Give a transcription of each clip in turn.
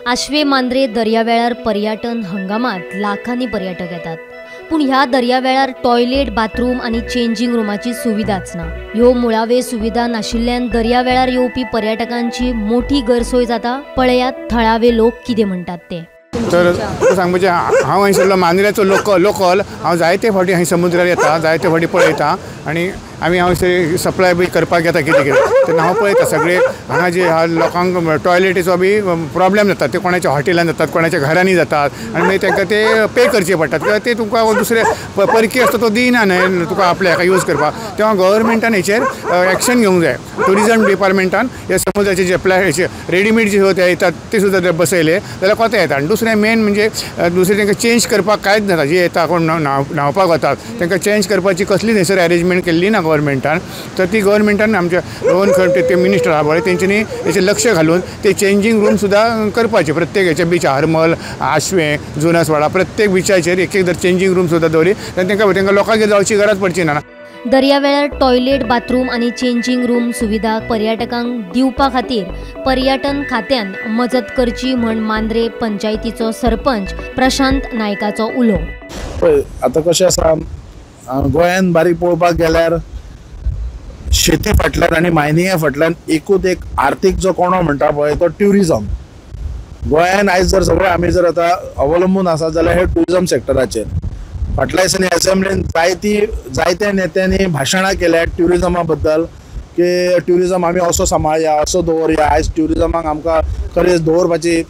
आश्वे मांद्रे दर्यावेळार पर्यटन हंगामात लाखांनी पर्यटक येतात, पूण ह्या दर्यावेळार टॉयलेट, बाथरूम आनी चेंजींग रुमाची सुविधाच ना. ह्यो मुळावे सुविधा नाशिल्ल्यान दर्यावेळार येवपी पर्यटकांची मोठी गैरसोय जाता. पळयात थळावे लोक कितें म्हणटात ते. तर सांगपाचें, हांव हांगासरलो मांद्र्याचो लोकल, हांव जायते फावटी हांव समुद्रार येता, जायते फावटी पळयता आनी आमी हांव सप्लाय बी करपाक येता कितें कितें तेन्ना हांव पळयता सगळे हांगा जे लोकांक टॉयलेटीचो बी प्रॉब्लेम जाता, ते कोणाच्या हॉटेलान जातात, कोणाच्या घरांनी जातात आनी मागीर तांकां ते पे करचे पडटात किंवा ते तुमकां दुसरे परकी आसता तो दिना न्हय तुका आपल्या हाका यूज करपाक. तेन्ना गव्हर्मेंटान हेचेर एक्शन घेवंक जाय. ट्युरिजम डिपार्टमेंटान हे समुद्राचे जे रेडीमेड जे येतात ते सुद्दां ते बसयले जाल्यार कोता येता. आनी दुसरें मेन म्हणजे दुसरें तांकां चेंज करपाक कांयच जाता, जे येता कोण न्हांवपाक वतात तांकां चेंज करपाची कसली थंयसर अरेंजमेंट केल्ली ना गव्हर्मेंटान. तर ती गव्हर्मेंटान आमच्या रोहन खंवटे ते मिनिस्टर आहा पळय तेंच्यांनी हेचेर लक्ष घालून ते चेंजींग रूम सुद्दां करपाचे प्रत्येक हेच्या बीच, हरमल, आश्वें, जुनासवाडा प्रत्येक बिचाचेर एक एक जर चेंजींग रूम सुद्दां दवरली जाल्यार तांकां तांकां लोकांगेर जावची गरज पडची ना. दर्यावेळार टॉयलेट, बाथरूम आनी चेंजींग रूम सुविधा पर्यटकांक दिवपा खातीर पर्यटन खात्यान मजत करची म्हण मांद्रे पंचायतीचो सरपंच प्रशांत नायकाचो उलो. पळय आतां कशें आसा, गोंयान बारीक पळोवपाक गेल्यार शेती फाटल्यान आनी मायनिंगा फाटल्यान एकूच एक आर्थीक जो कोणो म्हणटा पळय तो ट्युरिजम. गोंयान आयज जर सगळे आमी जर आतां अवलंबून आसा जाल्यार हे ट्युरिजम सेक्टराचेर. फाटल्या दिसांनी असेंब्लीन जायत्या नेत्यांनी भाशणां केल्या ट्युरिजमा बद्दल की ट्युरिजम आमी असो सांबाळया, असो दवरया, आयज ट्युरिजमाक आमकां खरेंच दवरपाची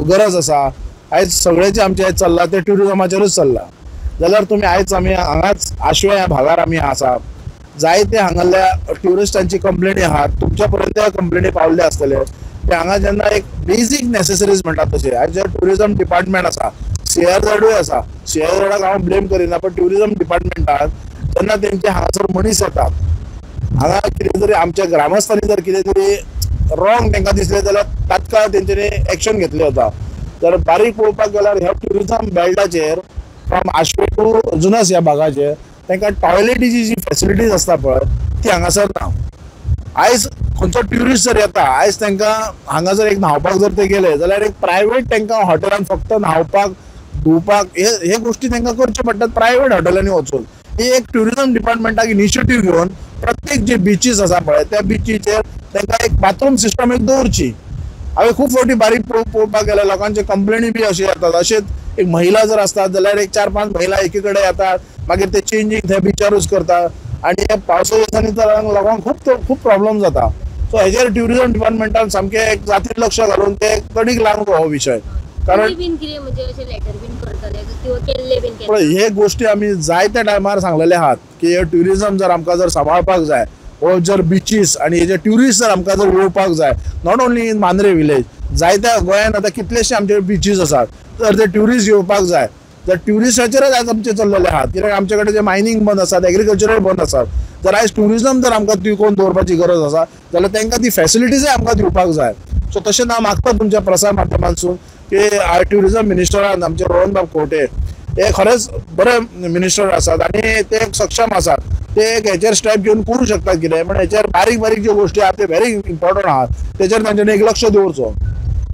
गरज आसा. आयज सगळें जें आमचें चल्लां तें ट्युरिजमाचेरूच चल्लां. जाल्यार तुमी आयज आमी हांगाच आश्वे ह्या भागार आमी आसा, जायते हांगासरल्या ट्युरिस्टांची कंप्लेनी आहात, तुमच्या पर्यंत कंप्लेनी पावल्ले आसतले की हांगा जेन्ना एक बेजीक नेसेसरीज म्हणटा तशें आयज जे ट्युरिजम डिपार्टमेंट आसा, सीआरझेडूय आसा, सीआरझेडाक हांव ब्लेम करिना, पण ट्युरिजम डिपार्टमेंटान जेन्ना तेंचे हांगासर मनीस येतात, हांगा कितें तरी आमच्या ग्रामस्थांनी जर कितें तरी रॉंग तांकां दिसलें जाल्यार तात्काळ तेंच्यांनी एक्शन घेतलें वता. तर बारीक पळोवपाक गेल्यार ह्या tourism बेल्टाचेर from Ashwem two Junas ह्या भागाचेर तांकां टॉयलेटीची जी फेसिलिटीज आसता पळय ती हांगासर ना. आयज खंयचो ट्युरिस्ट जर येता, आयज तांकां हांगा जर एक न्हांवपाक जर ते गेले जाल्यार एक प्रायवेट तांकां हॉटेलान फक्त न्हांवपाक, धुवपाक हे गोष्टी तांकां करच्यो पडटात प्रायवेट हॉटेलांनी वचून. ही एक ट्युरिजम डिपार्टमेंटाक इनिशिएटीव घेवन प्रत्येक जे बिचीस आसा पळय त्या बिचीचेर तांकां एक बाथरूम सिस्टम एक दवरची. हांवें खूब फावटी बारीक पळोवपाक गेल्यार लोकांचे कंप्लेनी बी अशे येतात. अशेंच एक महिला जर आसतात जाल्यार एक 4-5 महिला एकी कडेन येतात, मागीर ते चेंजींग थंय बिचारूच करतात आनी हे पावसा दिसांनी तर लोकांक खूब प्रॉब्लम जाता. सो हेजेर ट्युरिजम डिपार्टमेंटान सामकें एक जातीन लक्ष घालून ते कणीक लावंक हो विशय. कारण हे गोष्टी आमी जायत्या टायमार सांगलेले आहात की हे ट्युरिजम जर आमकां जर सांबाळपाक जाय वो जर बिचीस आनी हे जे ट्युरिस्ट जर आमकां जर येवपाक जाय, not only in Mandrem village, जायत्या गोंयान आतां कितलेशे आमचे बिचीस आसात, तर ते ट्युरिस्ट येवपाक जाय. तर ट्युरिस्टाचेरच आयज आमचे चल्लेले आहात, कित्याक आमचे कडेन जे मायनींग बंद आसात, एग्रीकल्चरल बंद आसात. जर आयज ट्युरिजम जर आमकां तिगोवन दवरपाची गरज आसा जाल्यार तांकां ती फेसिलिटीजय आमकां दिवपाक जाय. सो तशें हांव मागता तुमच्या प्रसार माध्यमांतसून की ट्युरिजम मिनिस्टरान आमचे रोहनबाब खंवटे हे खरेंच बरे मिनिस्टर आसात आनी ते सक्षम आसात, ते एक हेचेर स्टेप घेवन करूं शकतात कितें, पण हेचेर बारीक बारीक ज्यो गोश्टी आहात ते व्हेरी इम्पॉर्टंट आहात, तेचेर तांच्यांनी एक लक्ष दवरचो.